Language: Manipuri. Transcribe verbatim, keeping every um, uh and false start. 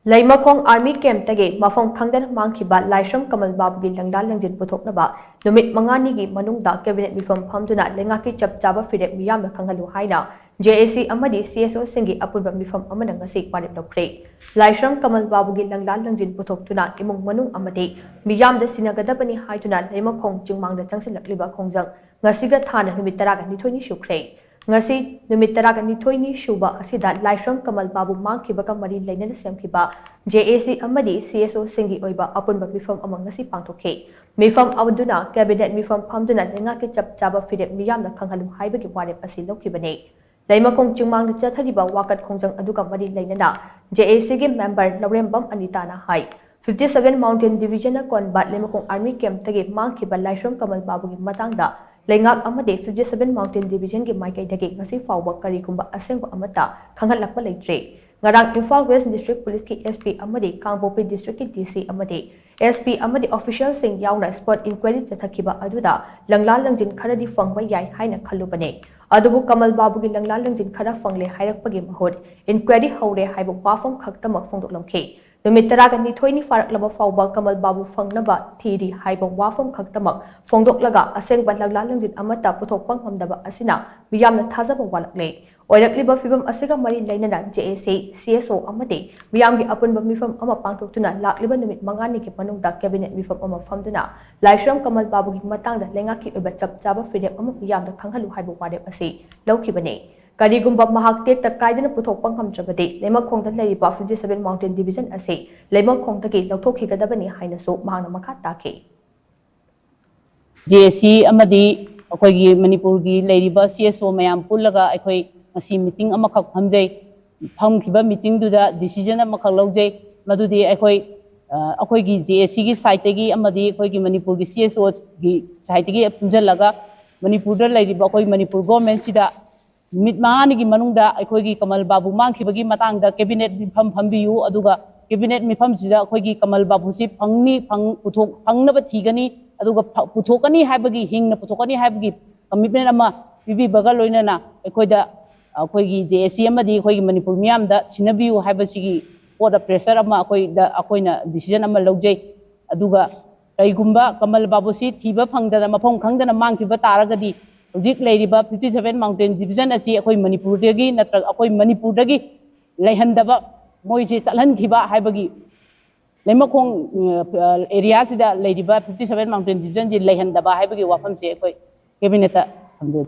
ꯂꯩꯃꯈꯣꯡ ꯑꯥꯔꯃꯤ ꯀꯦꯝꯞꯇꯒꯤ ꯃꯐꯝ ꯈꯪꯗꯅ ꯃꯥꯡꯈꯤꯕ ꯂꯥꯏꯁ꯭ꯔꯝ ꯀꯃꯜ ꯕꯥꯕꯨꯒꯤ ꯂꯪꯂꯥ ꯂꯪꯖꯤꯟ ꯄꯨꯊꯣꯛꯅꯕ ꯅꯨꯃꯤꯠ ꯃꯉꯥꯅꯤꯒꯤ ꯃꯅꯨꯡꯗ ꯀꯦꯕꯤꯅꯦꯠ ꯃꯤꯐꯝ ꯐꯝꯗꯨꯅ ꯂꯩꯉꯥꯛꯀꯤ ꯆꯞ ꯆꯥꯕ ꯐꯤꯔꯦꯞ ꯃꯤꯌꯥꯝꯗ ꯈꯪꯍꯜꯂꯨ ꯍꯥꯏꯅ ꯖꯦ ꯑꯦ ꯁꯤ ꯑꯃꯗꯤ ꯁꯤ ꯑꯦꯁ ꯑꯣꯁꯤꯡꯒꯤ ꯑꯄꯨꯟꯕ ꯃꯤꯐꯝ ꯑꯃꯅ ꯉꯁꯤ ꯋꯥꯔꯦꯞ ꯂꯧꯈ꯭ꯔꯦ꯫ ꯂꯥꯏꯁ꯭ꯔꯝ ꯀꯃꯜ ꯕꯥꯕꯨꯒꯤ ꯂꯪꯂꯥ ꯂꯪꯖꯤꯟ ꯄꯨꯊꯣꯛꯇꯨꯅ ꯏꯃꯨꯡ ꯃꯅꯨꯡ ꯑꯃꯗꯤ ꯃꯤꯌꯥꯝꯗ ꯁꯤꯟꯅꯒꯗꯕꯅꯤ ꯍꯥꯏꯗꯨꯅ ꯂꯩꯃꯈꯣꯡ ꯆꯤꯡꯃꯥꯡꯗ ꯆꯪꯁꯤꯜꯂꯛꯂꯤꯕ ꯈꯣꯡꯖꯪ ꯉꯁꯤꯒ ꯊꯥꯅ ꯅꯨꯃꯤꯠ ꯇꯔꯥꯒ ꯅꯤꯊꯣꯏꯅꯤ ꯁꯨꯈ꯭ꯔꯦ꯫ ꯉꯁꯤ ꯅꯨꯃꯤꯠ ꯇꯔꯥꯒ ꯅꯤꯊꯣꯏꯅꯤ ꯁꯨꯕ ꯑꯁꯤꯗ ꯂꯥꯏꯁ꯭ꯔꯝ ꯀꯃꯜ ꯕꯥꯕꯨ ꯃꯥꯡꯈꯤꯕꯒ ꯃꯔꯤ ꯂꯩꯅꯅ ꯁꯦꯝꯈꯤꯕ ꯖꯦ ꯑꯦ ꯁꯤ ꯑꯃꯗꯤ ꯁꯤ ꯑꯦꯁ ꯑꯣꯁꯤꯡꯒꯤ ꯑꯣꯏꯕ ꯑꯄꯨꯟꯕ ꯃꯤꯐꯝ ꯑꯃ ꯉꯁꯤ ꯄꯥꯡꯊꯣꯛꯈꯤ꯫ ꯃꯤꯐꯝ ꯑꯗꯨꯅ ꯀꯦꯕꯤꯅꯦꯠ ꯃꯤꯐꯝ ꯐꯝꯗꯨꯅ ꯂꯩꯉꯥꯛꯀꯤ ꯆꯞ ꯆꯥꯕ ꯐꯤꯔꯦꯞ ꯃꯤꯌꯥꯝꯅ ꯈꯪꯍꯜꯂꯨ ꯍꯥꯏꯕꯒꯤ ꯋꯥꯔꯦꯞ ꯑꯁꯤ ꯂꯧꯈꯤꯕꯅꯤ꯫ ꯂꯩꯃꯈꯣꯡ ꯆꯤꯡꯃꯥꯡꯗ ꯆꯠꯊꯔꯤꯕ ꯋꯥꯀꯠ ꯈꯣꯡꯖꯪ ꯑꯗꯨꯒ ꯃꯔꯤ ꯂꯩꯅꯅ ꯖꯦ ꯑꯦ ꯁꯤꯒꯤ ꯃꯦꯝꯕꯔ ꯂꯧꯔꯦꯝꯕꯝ ꯑꯅꯤꯇꯥꯅ ꯍꯥꯏ, ꯐꯤꯐꯇꯤ ꯁꯚꯦꯟ ꯃꯥꯎꯟꯇꯦꯟ ꯗꯤꯚꯤꯖꯟꯅ ꯀꯣꯟꯕ ꯂꯩꯃꯈꯣꯡ ꯑꯥꯔꯃꯤ ꯀꯦꯝꯞꯇꯒꯤ ꯃꯥꯡꯈꯤꯕ ꯂꯥꯏꯁ꯭ꯔꯝ ꯀꯃꯜ ꯕꯥꯕꯨꯒꯤ ꯃꯇꯥꯡꯗ ꯂꯩꯉꯥꯛ ꯑꯃꯗꯤ ꯐꯤꯐꯇꯤ ꯁꯚꯦꯟ ꯃꯥꯎꯟꯇꯦꯟ ꯗꯤꯚꯤꯖꯟꯒꯤ ꯃꯥꯏꯀꯩꯗꯒꯤ ꯉꯁꯤ ꯐꯥꯎꯕ ꯀꯔꯤꯒꯨꯝꯕ ꯑꯁꯦꯡꯕ ꯑꯃꯠꯇ ꯈꯪꯍꯜꯂꯛꯄ ꯂꯩꯇ꯭ꯔꯤ꯫ ꯉꯔꯥꯡ ꯏꯝꯐꯥꯜ ꯋꯦꯁ꯭ꯠ ꯗꯤꯁꯇ꯭ꯔꯤꯛ ꯄꯨꯂꯤꯁꯀꯤ ꯑꯦꯁ ꯄꯤ ꯑꯃꯗꯤ ꯀꯥꯡꯄꯣꯛꯄꯤ ꯗꯤꯁꯇ꯭ꯔꯤꯛꯀꯤ ꯗꯤ ꯁꯤ ꯑꯃꯗꯤ ꯑꯦꯁ ꯄꯤ ꯑꯃꯗꯤ ꯑꯣꯐꯤꯁꯤꯌꯦꯜꯁꯤꯡ ꯌꯥꯎꯅ ꯁ꯭ꯄꯣꯠ ꯏꯟꯀ꯭ꯋꯥꯏꯔꯤ ꯆꯠꯊꯈꯤꯕ ꯑꯗꯨꯗ ꯂꯪꯂꯥ ꯂꯪꯖꯤꯟ ꯈꯔꯗꯤ ꯐꯪꯕ ꯌꯥꯏ ꯍꯥꯏꯅ ꯈꯜꯂꯨꯕꯅꯤ꯫ ꯑꯗꯨꯕꯨ ꯀꯃꯜ ꯕꯥꯕꯨꯒꯤ ꯂꯪꯂꯥ ꯂꯪꯖꯤꯟ ꯈꯔ ꯐꯪꯂꯦ ꯍꯥꯏꯔꯛꯄꯒꯤ ꯃꯍꯨꯠ ꯏꯟꯀ꯭ꯋꯥꯏꯔꯤ ꯍꯧꯔꯦ ꯍꯥꯏꯕ ꯋꯥꯐꯝ ꯈꯛꯇꯃꯛ ꯐꯣꯡꯗꯣꯛꯂꯝꯈꯤ꯫ ꯅꯨꯃꯤꯠ ꯇꯔꯥꯒ ꯅꯤꯊꯣꯏꯅꯤ ꯐꯥꯔꯛꯂꯕ ꯐꯥꯎꯕ ꯀꯃꯜ ꯕꯥꯕꯨ ꯐꯪꯅꯕ ꯊꯤꯔꯤ ꯍꯥꯏꯕ ꯋꯥꯐꯝ ꯈꯛꯇꯃꯛ ꯐꯣꯡꯗꯣꯛꯂꯒ ꯑꯁꯦꯡꯕ ꯂꯪꯂꯥ ꯂꯪꯖꯤꯟ ꯑꯃꯠꯇ ꯄꯨꯊꯣꯛꯄ ꯉꯝꯗꯕ ꯑꯁꯤꯅ ꯃꯤꯌꯥꯝꯅ ꯊꯥꯖꯕ ꯋꯥꯠꯂꯛꯂꯦ꯫ ꯑꯣꯏꯔꯛꯂꯤꯕ ꯐꯤꯚꯝ ꯑꯁꯤꯒ ꯃꯔꯤ ꯂꯩꯅꯅ ꯖꯦ ꯑꯦ ꯁꯤ, ꯁꯤ ꯑꯦꯁ ꯑꯣ ꯑꯃꯗꯤ ꯃꯤꯌꯥꯝꯒꯤ ꯑꯄꯨꯟꯕ ꯃꯤꯐꯝ ꯑꯃ ꯄꯥꯡꯊꯣꯛꯇꯨꯅ ꯂꯥꯛꯂꯤꯕ ꯅꯨꯃꯤꯠ ꯃꯉꯥꯅꯤꯒꯤ ꯃꯅꯨꯡꯗ ꯀꯦꯕꯤꯅꯦꯠ ꯃꯤꯐꯝ ꯑꯃ ꯐꯝꯗꯨꯅ ꯂꯥꯏꯁ꯭ꯔꯝ ꯀꯃꯜ ꯕꯥꯕꯨꯒꯤ ꯃꯇꯥꯡꯗ ꯂꯩꯉꯥꯛꯀꯤ ꯑꯣꯏꯕ ꯆꯞ ꯆꯥꯕ ꯐꯤꯔꯦꯞ ꯑꯃ ꯃꯤꯌꯥꯝꯗ ꯈꯪꯍꯜꯂꯨ ꯍꯥꯏꯕ ꯋꯥꯔꯦꯞ ꯑꯁꯤ ꯂꯧꯈꯤꯕꯅꯤ꯫ ꯀꯔꯤꯒꯨꯝꯕ ꯃꯍꯥꯛ ꯇꯦꯛꯇ ꯀꯥꯏꯗꯅ ꯄꯨꯊꯣꯛꯄ ꯉꯝꯗ꯭ꯔꯕꯗꯤ ꯂꯩꯃꯈꯣꯡꯗ ꯂꯩꯔꯤꯕ ꯐꯤꯐꯇꯤ ꯁꯚꯦꯟ ꯃꯥꯎꯟꯇꯦꯟ ꯗꯤꯚꯤꯖꯟ ꯑꯁꯤ ꯂꯩꯃꯈꯣꯡꯗꯒꯤ ꯂꯧꯊꯣꯛꯈꯤꯒꯗꯕꯅꯤ ꯍꯥꯏꯅꯁꯨ ꯃꯍꯥꯛꯅ ꯃꯈꯥ ꯇꯥꯈꯤ꯫ ꯖꯦ ꯑꯦ ꯁꯤ ꯑꯃꯗꯤ ꯑꯩꯈꯣꯏꯒꯤ ꯃꯅꯤꯄꯨꯔꯒꯤ ꯂꯩꯔꯤꯕ ꯁꯤ ꯑꯦꯁ ꯑꯣ ꯃꯌꯥꯝ ꯄꯨꯜꯂꯒ ꯑꯩꯈꯣꯏ ꯉꯁꯤ ꯃꯤꯇꯤꯡ ꯑꯃꯈꯛ ꯐꯝꯖꯩ꯫ ꯐꯝꯈꯤꯕ ꯃꯤꯇꯤꯡꯗꯨꯗ ꯗꯤꯁꯤꯖꯟ ꯑꯃꯈꯛ ꯂꯧꯖꯩ꯫ ꯃꯗꯨꯗꯤ ꯑꯩꯈꯣꯏ, ꯑ, ꯑꯩꯈꯣꯏꯒꯤ ꯖꯦ ꯑꯦ ꯁꯤꯒꯤ ꯁꯥꯏꯠꯇꯒꯤ ꯑꯃꯗꯤ ꯑꯩꯈꯣꯏꯒꯤ ꯃꯅꯤꯄꯨꯔꯒꯤ ꯁꯤ ꯑꯦꯁ ꯑꯣꯒꯤ ꯁꯥꯏꯠꯇꯒꯤ ꯄꯨꯟꯁꯤꯜꯂꯒ ꯃꯅꯤꯄꯨꯔꯗ ꯂꯩꯔꯤꯕ ꯑꯩꯈꯣꯏ ꯃꯅꯤꯄꯨꯔ ꯒꯣꯔꯃꯦꯟꯁꯤꯗ ꯅꯨꯃꯤꯠ ꯃꯉꯥꯅꯤꯒꯤ ꯃꯅꯨꯡꯗ ꯑꯩꯈꯣꯏꯒꯤ ꯀꯃꯜ ꯕꯥꯕꯨ ꯃꯥꯡꯈꯤꯕꯒꯤ ꯃꯇꯥꯡꯗ ꯀꯦꯕꯤꯅꯦꯠ ꯃꯤꯐꯝ ꯐꯝꯕꯤꯌꯨ, ꯑꯗꯨꯒ ꯀꯦꯕꯤꯅꯦꯠ ꯃꯤꯐꯝꯁꯤꯗ ꯑꯩꯈꯣꯏꯒꯤ ꯀꯃꯜ ꯕꯥꯕꯨꯁꯤ ꯐꯪꯅꯤ, ꯐꯪ-, ꯄꯨꯊꯣꯛ-, ꯐꯪꯅꯕ ꯊꯤꯒꯅꯤ, ꯑꯗꯨꯒ ꯐ-, ꯄꯨꯊꯣꯛꯀꯅꯤ ꯍꯥꯏꯕꯒꯤ, ꯍꯤꯡꯅ ꯄꯨꯊꯣꯛꯀꯅꯤ ꯍꯥꯏꯕꯒꯤ ꯀꯃꯤꯠꯃꯦꯟ ꯑꯃ ꯄꯤꯕꯤꯕꯒ ꯂꯣꯏꯅꯅ ꯑꯩꯈꯣꯏꯗ, ꯑꯩꯈꯣꯏꯒꯤ ꯖꯦ ꯑꯦ ꯁꯤ ꯑꯃꯗꯤ ꯑꯩꯈꯣꯏꯒꯤ ꯃꯅꯤꯄꯨꯔ ꯃꯤꯌꯥꯝꯗ ꯁꯤꯟꯅꯕꯤꯌꯨ ꯍꯥꯏꯕꯁꯤꯒꯤ court of pressure ꯑꯃ ꯑꯩꯈꯣꯏꯗ ꯑꯩꯈꯣꯏꯅ decision ꯑꯃ ꯂꯧꯖꯩ꯫ ꯑꯗꯨꯒ ꯀꯔꯤꯒꯨꯝꯕ ꯀꯃꯜ ꯕꯥꯕꯨꯁꯤ ꯊꯤꯕ ꯐꯪꯗꯅ ꯃꯐꯝ ꯈꯪꯗꯅ ꯃꯥꯡꯈꯤꯕ ꯇꯥꯔꯒꯗꯤ ꯍꯧꯖꯤꯛ ꯂꯩꯔꯤꯕ fifty seven mountain division ꯑꯁꯤ ꯑꯩꯈꯣꯏ ꯃꯅꯤꯄꯨꯔꯗꯒꯤ ꯅꯠꯇ꯭ꯔꯒ ꯑꯩꯈꯣꯏ ꯃꯅꯤꯄꯨꯔꯗꯒꯤ ꯂꯩꯍꯟꯗꯕ, ꯃꯣꯏꯁꯦ ꯆꯠꯍꯟꯈꯤꯕ ꯍꯥꯏꯕꯒꯤ ꯂꯩꯃꯈꯣꯡ ꯑꯦꯔꯤꯌꯥꯁꯤꯗ ꯂꯩꯔꯤꯕ fifty seven mountain divisionꯁꯤ ꯂꯩꯍꯟꯗꯕ ꯍꯥꯏꯕꯒꯤ ꯋꯥꯐꯝꯁꯦ ꯑꯩꯈꯣꯏ cabinetꯇ ꯊꯝꯖꯩ꯫